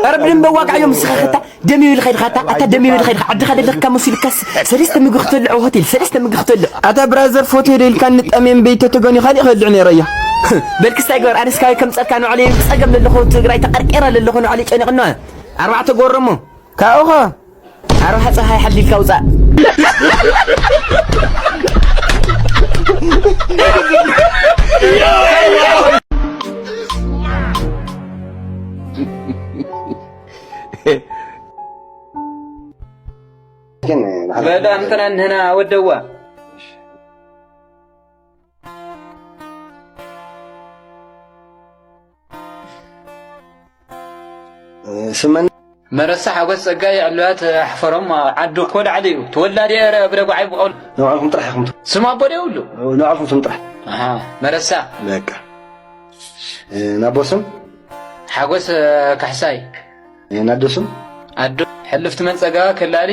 ኣረ ብደንበ ዋጋዕዮም ንስኻ ኸታ ደም ይብል ኸይድኻ ኣታ ኣታ ደም ይብል ኸይድኻ ዓድኻ ደለካ መሲልካስ ሰለስተ ምግቢ ክትበልዕ ሆቴል ሰለስተ ምግቢ ክትበልዕ ኣታ ብራዘር ፎቶ ዶ ኢልካ ንጠምየ እምበይ ተተገኒ ካሊእ ከልዕ ነይረያ። በልክስታይ ግበር ኣነስ ካበይ ከምፀልካ ንዕለይ ፀገም ለለኹ ትግራይ ተቐርቂራ ለለኹ ንዕለይ ጨኒቕና ኣርባዕተ ጎረሞ ካብኡኸ ኣርባሓ ፀሓይ ሓሊልካ ውፃእ። በል ኣምጥና እንህና ወደዋ። ስመን መረሳ ሓጎስ ጸጋይ ዕሉላት ኣሕፈሮም ዓዱ እኮ ላዕሊ እዩ። ተወላዲ ኤረ ብደጉዓይ ብቐሉ። ንባዕልኩም ጥራሕ ኢኹም። ስም ኣቦ ዶ የብሉ? ንባዕልኩም ስም ጥራሕ። ኣሃ መረሳ። በቃ ናቦ ስም? ሓጎስ ካሕሳይ። ናዶ ስም? ኣዶ ሕልፍቲ መን ጸጋ ከላሊ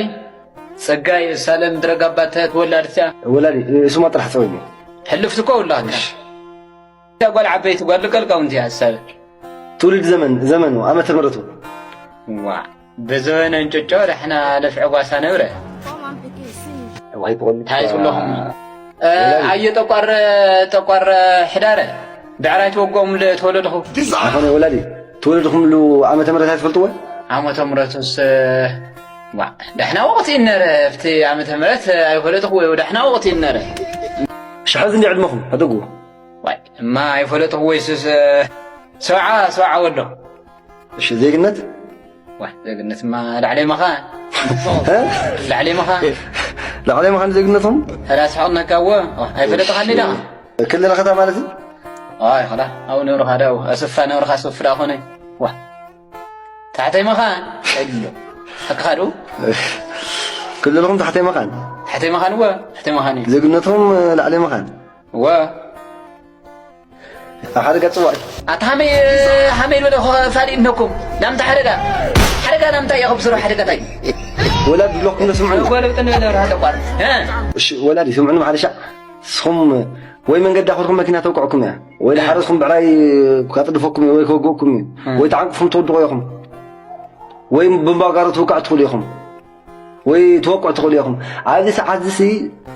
ጸጋይ ሳለም ድረጋባተ ተወላድቲ እያ። ወላዲ ስማ ጥራሕ ጸውኝ። ሕልፍቲ እኮ ውላካ። ጓል ዓበይቲ ጓል ቀልቃውንቲ እያ ዝሳለ። ትውልድ ዘመን ዘመኑ ዓመተ ምሕረቱ። ዋ ብዘበነ እንጭጮ ዳሕና ልፍዒ ጓሳ ነብረ። እንታይ ዝብለኹም ኣየ ጠቋር ጠቋር ሕዳረ ብዕራይ ተወግኦም ተወለድኹ። ዝኾነ ወላዲ ተወለድኹምሉ ዓመተ ምሕረት ኣይትፈልጥዎ? ዓመተ ምሕረቱስ ዋ ዳሕና ወቕቲ ነረ ኣብቲ ዓመተ ምሕረት ኣይፈለጥኹ ወይ ዳሕና ወቕቲ ነረ። ሽሐዚ እንዲ ዕድመኹም ኣደጉ ዋይ እማ ኣይፈለጥኹ ወይስስ ሰብዓ ሰብዓ ወሎ እሺ ዜግነት ዋይ ዜግነትማ ላዕለይ መኻን ላዕለይ መኻን ላዕለይ መኻን ዜግነቶም ራስሕቕነካ እወ ኣይፈለጥኻኒ ዳ ክልል ኸታ ማለት እዩ ኣይ ኸላ ኣብኡ ነብርኻ ዳው ኣስፋ ነብርኻ ኣስፍ ዳ ኾነ ዋ ታሕተይ መኻን ኣይብሎ ኣካኻዱ ክልልኹም ታሕተይ መኻን ታሕተይ መኻን እወ ታሕተይ መኻን እዩ ዜግነቶም ላዕለይ መኻን እወ ኣብ ሓደጋ ጽዋዕ ኣታ ሃመይ ሃመይ ዝበለ ፋሊእ እነኩም ናምታ ሓደጋ ሓደጋ ናምታ እያ ከብስሩ ሓደጋታይ ወላድ ብሎኩም ነስምዑ ጓለብጥን በለ ራሃ ተቋር እሺ ወላድ ይስምዑኒ ማሓደሻ ንስኹም ወይ መንገዲ ኣኽርኩም መኪና ተውቅዕኩም እያ ወይ ሓረስኩም ብዕራይ ካጥድፈኩም ወይ ከወግእኩም እዩ ወይ ተዓንቅፉም ተወድቑ ኢኹም ወይ ብባጋሩ ትውቃዕ ትኽእሉ ኢኹም ወይ ትወቅዑ ትኽእሉ ኢኹም ኣብዚ ሰዓት ዝሲ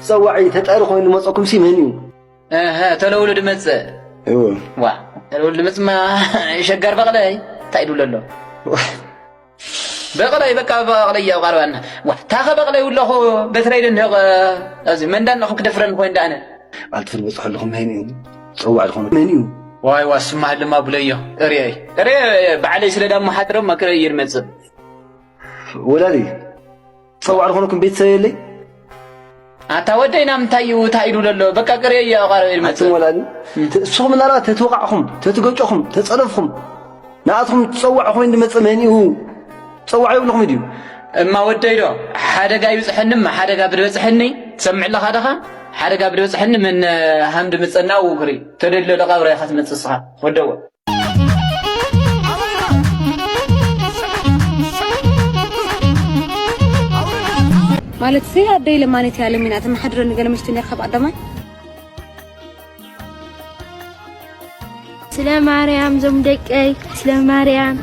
ፀዋዒ ተጠሪ ኮይኑ መፀኩም ሲ መን እዩ እህ ተለውሉ ድመፅእ እዎ ዋ ተለውሉ ድመፅማ ሸጋር በቕለይ እንታይ ድብሎ ኣሎ በቕለይ በቃ በቕለይ እያው ቃርባና ዋ ታኸ በቕለይ ውለኹ በትረይ ድንደቕ እዚ መንዳን ነኹ ክደፍረን ኮይኑ ዳኣነ ባልትፍል በፅሑ ኣለኹም መን እዩ ፀዋዕ ዝኾኑ መን እዩ ዋይ ዋ ስማሃልማ ብለዮ እርየይ እርየ ባዕለይ ስለ ዳሞ ሓድረማ ክረይር መፅእ ወላዲ ጸዋዕ ዝኾነኩም ቤተሰብ የለይ ኣታ ወደይ ናምንታይ እዩ እንታይ ኢሉ ዘሎ በቃ ቅሬ እየ ኣቋረበ ኣቱም ወላዲ እሱ ምናልባት ተትወቃዕኹም ተትገጨኹም ተጸረፍኹም ንኣትኹም ጸዋዕ ኮይኑ ዝመጸ መን እዩ ጸዋዕ ይብልኹም ድዩ እማ ወደይ ዶ ሓደጋ ይብፅሐኒ እማ ሓደጋ ብድበፅሐኒ ትሰምዕ ኣለኻ ደኻ ሓደጋ ብድበፅሐኒ መን ሃም ድምፀና ውግሪ ተደልዮ ደቓብራ ኢኻ ትመፅእ ስኻ ወደወ ማለት ሲ ኣደይ ለማኔት ያለ ሚና ተመሓድረኒ ገለ ምሽቲ ነርካ ብቀዳማይ ስለ ማርያም ዞም ደቀይ፣ ስለ ማርያም።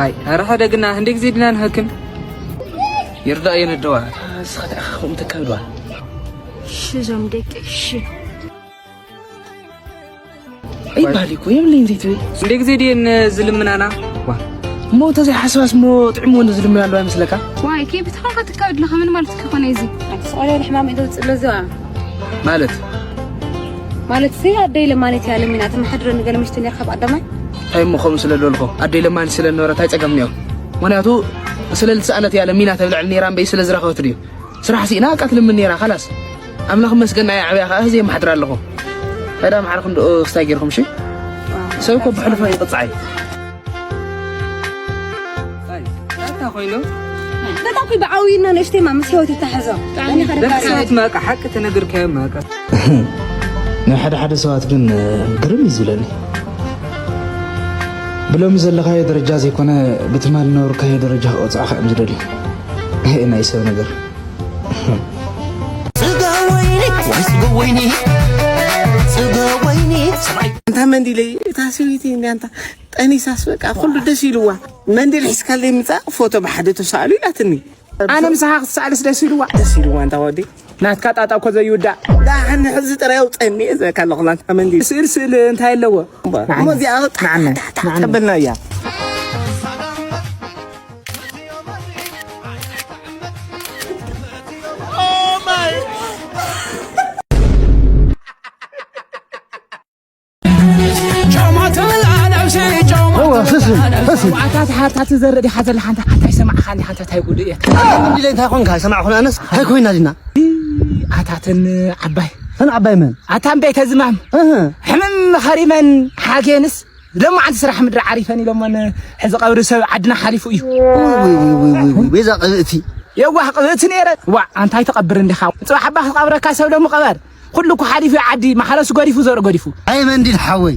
ኣይ ኣረ ሓደ ግና ክንደይ ግዜ ድና ንሃክም? ይርዳእ የነደዋ። እስኻ ተኣኻ ከምኡ ተካብድዋ። እሺ ዞም ደቀይ እሺ። ኣይባል እኮ የብለኝ ዘይትብል። እንደ ጊዜ ድየን ዝልምናና? ዋ እሞ እንተ ዘይሓስባስ እሞ ጥዕሞ ዝልምና ኣለዋ ይመስለካ? ዋይ ከይ ብትኻ ትካብድ ለኻ ምን ማለት ከኾነ እዚ? ኣትስቆለ ሕማም ኢዶ ጽሎ ዝዋ ማለት ማለት ሲ ኣደይ ለማኔት ያለ ሚና ተመሐድረ ንገለ ምሽቱ ነርካ ብኣዳማይ እንታይ እሞ ከምኡ ስለ ልበልኮ ኣደይ ለማኒ ስለ ልነበረት ኣይጸገምንዮ። ምክንያቱ ስለ ልትሰኣነት እያ ለሚና ተብልዕል ነይራ እምበይ ስለ ዝረኸበት ድዩ? ስራሕ ስኢና በቃ ትልምን ነይራ ካላስ። ኣምላኽ መስገን ናይ ኣዕብያ ከኣ ህዝብ የማሕድር ኣለኹ። ፈዳ ማዕርኹም ደኦ ክስታይ ጌርኩም እሺ። ሰብ እኮ ብሕልፎ ይቅጻዕ እዩ። በጣም ኩ ብዓውይና ንእሽተይ ማ ምስ ህይወት ይተሓዞ ደቂ ሰባት ማቃ ሓቂ ተነግርካዮ ማቃ ናይ ሓደ ሓደ ሰባት ግን ግርም እዩ ዝብለኒ። ብሎሚ ዘለኻዮ ደረጃ ዘይኮነ ብትማል ዝነበርካዮ ደረጃ ክቐፅዓኻ እዮም ዝደልዩ። ይሄ ናይ ሰብ ነገር። እንታ መንዲለይ እታ ሰበይቲ እንዲያ እንታ ጠኒሳስ በቃ ኩሉ ደስ ኢልዋ መንዲል ሒዝካለይ ምፃእ ፎቶ ብሓደ ተሳእሉ ኢላትኒ ኣነ ምሳኻ ክትሰኣልስ ደስ ኢልዋ ደስ ኢልዋ እንታ ወዲ ናትካ ጣጣ እኮ ዘይውዳእ ዳሕኒ ሕዚ ጥራይ ኣውፀኒ እየ ዝበካ ኣለኹ ናትካ መንዲል ስእል ስእል እንታይ ኣለዎ እሞ እዚኣ ተበልና እያ ኣታ ተሓርታ ትዘርእ ዲኻ ዘለኻ ኣንታ ኣታ ይሰማዕኻ እንዲኻ ኣንታ ታይ ጉድ እየ እንዲለ እንታይ ኮንካ ይሰማዕኹን ኣነስ እንታይ ኮይና ዲና ኣታ ተን ዓባይ ተን ዓባይ መን ኣታ እምበይ ተዝማም ሕምም ኸሪመን ሓጌንስ ሎማዓንቲ ስራሕ ምድሪ ዓሪፈን ኢሎሞን ሕዚ ቀብሪ ሰብ ዓድና ሓሊፉ እዩ። ቤዛ ቅብእቲ የዋህ ቅብእቲ ነይረ ዋዕ ኣንታይ ትቐብር እንዲኻ ጽባሕ ኣባ ክቐብረካ ሰብ ሎሚ ቀበር ኩሉ እኮ ሓሊፉ ዓዲ ማሕረሱ ገዲፉ ዘርኢ ገዲፉ ኣይ መንዲድ ሓወይ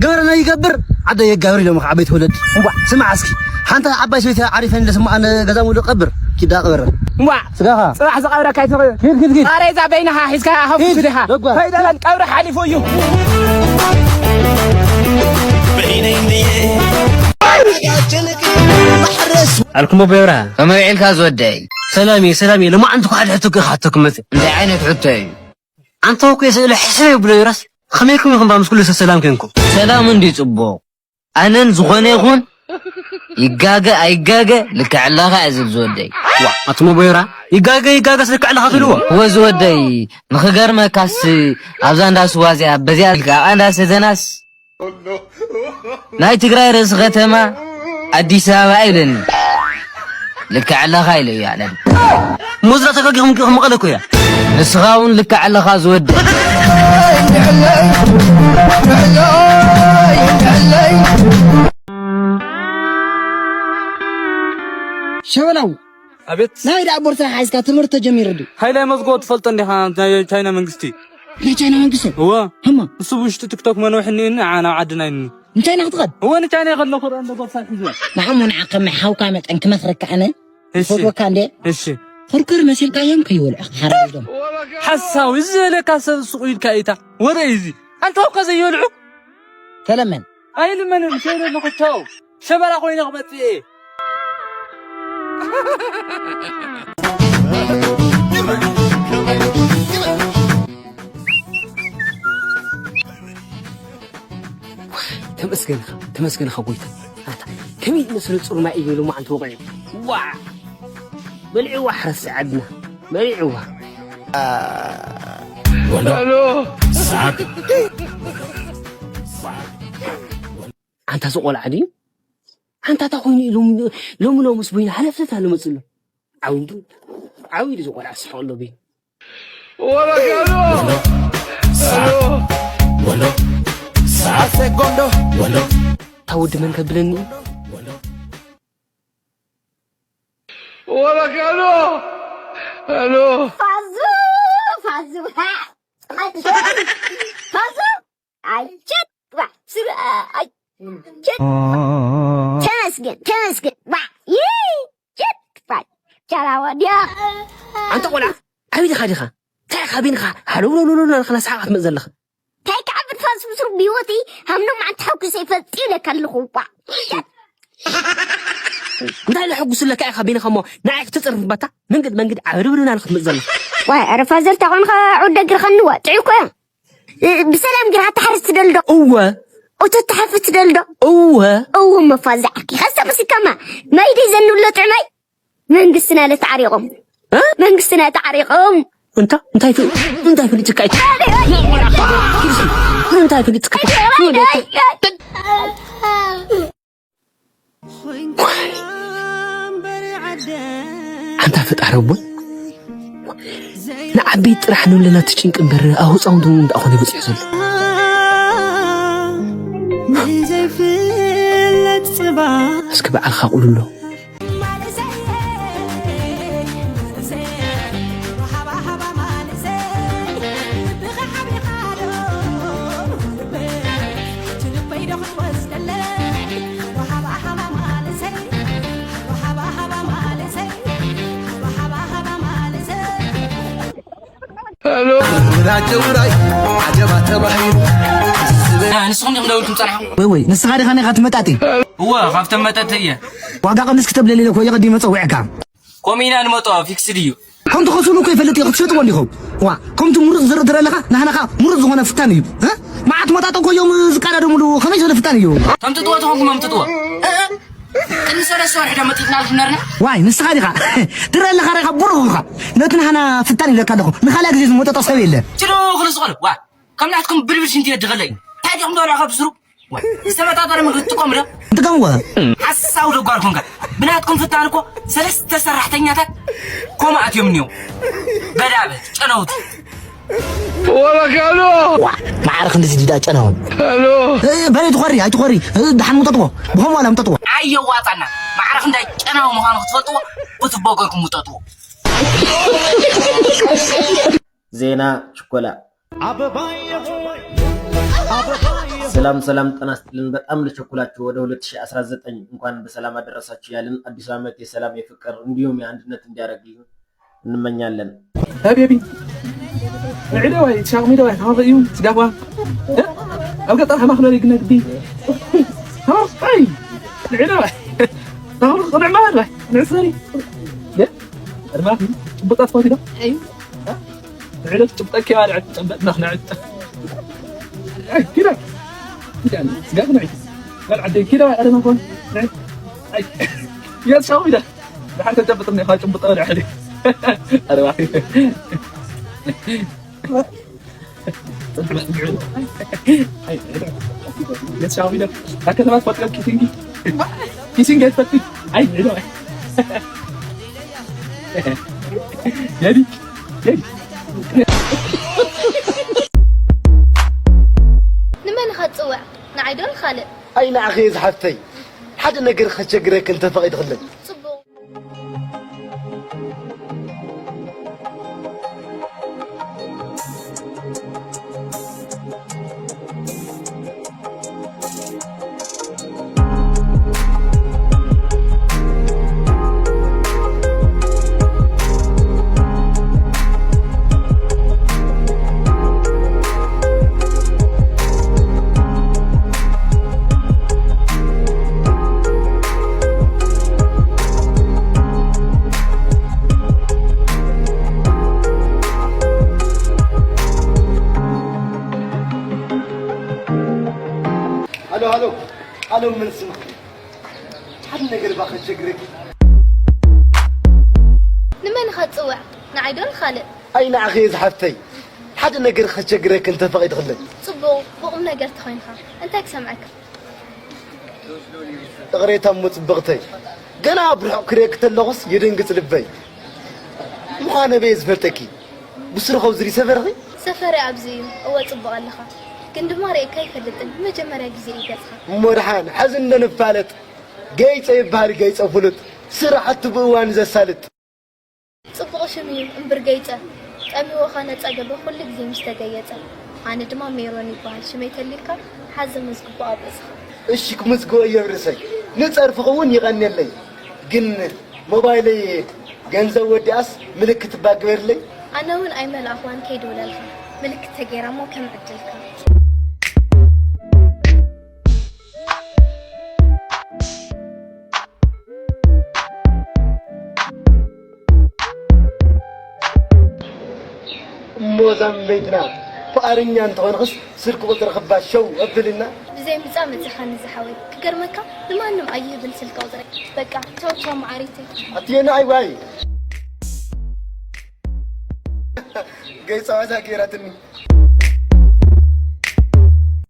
ገበረና ይገብር ዓደ የጋብር ኢሎም ከዓ ቤት ወለድ እዋ ስማዕ እስኪ ሓንታ ዓባይ ሰበይቲ ዓሪፈን ለስማ ኣነ ገዛ ሙሉ ቀብር ኪዳ ቀበረ እዋ ስጋኻ ጽባሕ ዝቐብረካ ይትኽእል ኪድ ኪድ ኪድ ቃሬዛ በይንኻ ሒዝካ ሃፉ ኪድ ዲኻ ደጓ። ከይደለን ቀብሪ ሓሊፉ እዩ ኣልኩም ቦቦ ይብርሃ ከመይ ውዒልካ ዝወደይ ሰላም እየ ሰላም እየ ሎማዓንቲ ኳ ሓደ ሕቶ ክሓተኩም መፅእ እንታይ ዓይነት ሕቶ እዩ ኣንታ እኮ የስእሎ ሕስብ የብሎ ይራስ ከመይኩም ኢኹም ባ ምስ ኩሉ ሰብ ሰላም ኮንኩም ሰላም እንዲ ፅቡቕ ኣነን ዝኾነ ይኹን ይጋገ ኣይጋገ ልክዕ ኣለኻ እየ ዝብል ዝወደይ ኣቱሞ ቦይራ ይጋገ ይጋገስ ልክዕ ኣለኻ ትልዎ እወ ዝወደይ ንኽገርመካስ ኣብዛ እንዳ ስዋ እዚኣ በዚኣ ኢልካ ኣብኣ እንዳ ሰተናስ ናይ ትግራይ ርእሲ ከተማ ኣዲስ ኣበባ ኢለኒ ልክዕ ኣለኻ ኢለ እዩ ኣለን ሙዝራ ተጋጊኹም ዲኹም መቐለ እኮ እያ ንስኻ እውን ልክዕ ኣለኻ ዝወዲ ሸበላው ኣቤት ናይ ደኣ ቦርሳ ሓዝካ ትምህርቲ ተጀሚሩ ድዩ ሃይላይ መዝጎ ትፈልጦ እንዲኻ ናይ ቻይና መንግስቲ ናይ ቻይና መንግስቲ እወ ህማ እሱ ብውሽጢ ቲክቶክ መን ወሕኒ እኒ ዓና ዓድና ይኒ እንታይ ኢና ክትኸድ እወ ንቻይና ከለኹ ርአ እንደ ቦርሳ ሒዙ ንዓሞ ንዓ ከም ሓውካ መጠን ክመኽረካ ኣነ ይፈትወካ እንደ እሺ ፍርክር መሲልካዮም ከይወልዑ ሓራዶም ሓሳዊ እዚ ዘለካ ሰብ ሱቕ ኢልካ ኢታ ወረ እዚ ኣንታ እኮ ዘይወልዑ ተለመን ኣይልመንን ሸይለ ኣለኹ ቻው ሸበላ ኮይነ ክመፅእ እየ ተመስገንኻ ተመስገንኻ ጎይታ ኣታ ከመይ ዝመስለ ፅሩማይ እዩ ሎማዓንቲ ወቂዑ ዋ በሊዕዋ ሕረስ ዓድና በሊዕዋ ወሎ ሳቅ ኣንታ እዚ ቆልዓ ድዩ ኣንታ እንታይ ኮይኑ እዩ ሎሚ ሎሚ ሎምስ በይኑ ሓለፍለፍ ኣሎ መፅእ ኣሎ ዓው እንዱ ዓው ኢሉ እዚ ቆልዓ ዝስሕቕ ኣሎ በይኑ ወሎ ሳቅ ወሎ ሳቅ ጎንዶ ወሎ እታ ወዲ መን ከብለኒ እዩ ወሎ ሄሎ ሄሎ ፋዙ ፋዙ ፋዙ ኣይቸት ዋ ስሩ ኣይቸት ተመስገን ተመስገን ዋ ይቸት ዋ ቻላ ወዲያ ኣንተ ቆልዓ ዓብይ ዲኻ ዲኻ እንታይ ኢኻ በይንኻ ሃለውለውለውለውና ኢልካ ናስሓቕካ ትመጽእ ዘለኻ እንታይ ክዓብድ ፋዙ ትርጉም ህይወተይ ሃምኖም ዓንተ ሓጉሰ ይፈልጥ ኢለካ ኣለኹ እባ። እንታይ ለሐጉስ ለካ ኢኻ ቢንኻ እሞ ንዓይ ክትጽርፍ በታ መንገድ መንገድ ዓብርብርና ክትመጽእ ዘለኻ። ዋይ፣ ኧረ ፋዘር፣ ታኾንኻ ዑደ ግርኸኒ ዋጥዑ እኮ እያ። እ፣ ብሰላም ግርኻ ተሓርስ ትደልዶ? እወ። እቶ ተሓርፍ ትደልዶ? እወ። እወ፣ መፋዘዕ ዓኪ። ከሰብስ ከማ ማይ ደይ ዘንብሎ ጥዕማይ? መንግስትና ለተዓሪቖም። እ? መንግስትና ተዓሪቖም። እንታ እንታይ ፍ-፣ እንታይ ፍልጭካ? እንታይ ፍልጭካ? ኣንታ ፈጣሪ እቦይ፣ ንዓበይቲ ጥራሕ ንብለና እቲ ጭንቂ እምበር ኣብ ህፃውንቲ እውን እንዳኾነ በፂሑ ዘሎ። ዘይፍለጥ ጽባ እስኪ በዓልኻ ቁልሎ። ንስኹም ዲኹም ደውልኩም ጸናሕኩም? ወይ ወይ፣ ንስኻ ዲኻ ኔኻ ትመጣጢ? እወ፣ ካብቶም መጠጥቲ እየ። ዋጋ ቀንስ ክተብለሊ ኢለ እኮ እየ ቀዲመ ጸዊዐካ። ከምኡ ኢና ንመጦ፣ ፊክስድ እዩ። ከምቲ ከሱሉ እኮ ይፈልጥ እዩ፣ ክትሸጥዎ እንዲኹም። ዋ፣ ከምቲ ምሩፅ ዝርኢ ትርኢ ኣለኻ፣ ናህና ኸዓ ምሩፅ ዝኾነ ፍታን እዩ። እ? መዓት መጣጦ እኮ እዮም ዝቀዳደሙሉ፣ ከመይ ዝበለ ፍታን እዩ? ከም ትጥዎ ተኾንኩም እዮም ትጥዎ። እ? ቅድሚ ሰለስተ ወርሒ ዶ መጢጥናልኩም ነርና? ዋይ፣ ንስኻ ዲኻ? ትርኢ ኣለኻ ሬኻ ብሩኽ ኢኻ። ነቲ ናህና ፍታን ይብለካ ኣለኹ። ንኻልኣ ግዜ ዝመጠጦ ሰብ የለ። ችዶ ክልስቆል፣ ዋ፣ ከም ናትኩም ብልብል ሽንቲ የድኸለይ። እንታይ ዲኹም ዶ ካብ ስሩ? ዝተመጣጠረ ምግቢ ትጥቀሙ ዶ? ንጥቀምዎ። ሓሳው ደጓል ኮንካ። ብናትኩም ፍታን እኮ ሰለስተ ሰራሕተኛታት ኮማ ኣትዮም እኒኦ። በዳበት፣ ጨነውቲ። ወረካሎ! ዋ፣ ማዕረ ክንድዚ ድዳ ጨነውን። ሄሎ! እ፣ በለይ ትኾሪ፣ ኣይትኾሪ። እ፣ ደሓን ምጠጥዎ። ብኸምኡ ዋላ ምጠጥዎ። ኣየዋጣና። ማዕረ ክንዳይ ጨናዊ ምዃኑ ክትፈልጥዎ፣ ብትቦ ገርኩም ምጠጥዎ። ዜና ችኮላ። ሰላም ሰላም፣ ጤና ይስጥልን። በጣም ለቸኩላችሁ ወደ ሁለት ሺህ አስራ ዘጠኝ እንኳን በሰላም አደረሳችሁ ያልን አዲስ ዓመት የሰላም የፍቅር እንዲሁም የአንድነት እንዲያደርግልን እንመኛለን። ሀቢቢ ንዕደዋይ ሻቅሚደዋይ ታኸፈ እዩ ስጋፋ ኣብ ገጠር ከማክለሪ ግነግዲ ሃይ ንዕደዋይ ታኸፈ ቅንዕ ማድራይ ንዕሰሪ የ እርማፊ ጽቡጣት ፋቲዳ እዩ። ዕለት ጭብጠኪ ባልዐት ጨበጥ ነኽንዐት። ኣይ፣ ኪዳ። ኪዳ፣ ስጋ ክንዐት። ባልዐት ኪዳ፣ ኣረ መኮን። ኣይ፣ ያ ሻው ኪዳ። ድሓር ተጨብጥኒ፣ ካ ጭብጠ ባልዐት። ኣረ ባኺ። ኣይ፣ ያ ሻው ኪዳ። ኣከ ሰባት ፈጥረም ኪሲንጊ። ኪሲንጊ ፈጥሪ። ኣይ፣ ዒዶ። የዲ፣ የዲ። ንመን ኢኻ ትጽውዕ? ንዓይ ዶ ንኻልእ? ኣይ ንዓኺ እየ ዝሓፍተይ። ሓደ ነገር ከቸግረኪ እንተፈቒድክለይ። ጽቡቕ። ሃሎ፣ ሃሎ፣ ሃሎ፣ ምን ስማ? ሓደ ነገር እባ ከቸግረኪ። ንመን ኢኻ ትጽውዕ? ንዓይ ዶ ንኻልእ? ኣይ ንዓኺ እየ ዝሓፍተይ። ሓደ ነገር ከቸግረኪ እንተፈቒድክለይ። ጽቡቕ፣ ብቑም ነገር ተኾይንካ። እንታይ ክሰምዐካ? ይቕሬታ እሞ ጽብቕተይ። ገና ብርሑቕ ክርእየኪ ተለኹስ ይድንግጽ ልበይ። ምዃነ በየ ዝፈልጠኪ። ብስሩ ኸው ዝሪ ሰፈርኺ? ሰፈረይ ኣብዚ እዩ። እወ፣ ጽቡቕ ኣለኻ። ግን ድማ ርእየካ ኣይፈልጥን። መጀመርያ ግዜ እዩ ገጽኻ። እሞ ደሓን፣ ሕዚ እንዶ ንፋለጥ። ገይጸ ይበሃል፣ ገይጸ ፍሉጥ። ስራሕቱ ብእዋኑ ዘሳልጥ። ጽቡቕ ሽም እዩ እምብር ገይጸ። ጠሚዎ ኸነ ጸገበ ኩሉ ግዜ ምስ ተገየጸ። ኣነ ድማ ሜሮን ይበሃል። ሽመይ ተሊልካ ሓዘ መዝግቦ ኣብ ርእስኻ። እሺ፣ ክምዝግቦ እየ ኣብ ርእሰይ። ንጸርፍኺ እውን ይቐንየለይ። ግን ሞባይለይ ገንዘብ ወዲኣስ ምልክት እባ ግበርለይ። ኣነ እውን ኣይመልኣኽዋን ከይድውለልካ። ምልክት ተገይራ እሞ ከም ዕድልካ። እሞ ዛምበይትና ፍቓረኛ እንተኾንክስ ስልኪ ቁፅርኺ እባ ሸው ኣብልና። ብዘይ ምጻ መጺኻኒ ዝሓወይ። ክገርመካ ንማንም ኣይህብን ስልኪ ቁጽረይ። በቃ ቻው ቻው መዓሪተይ። ኣትዮ ንዓይ ዋይ ገይ ፀዋታ ገይራትኒ።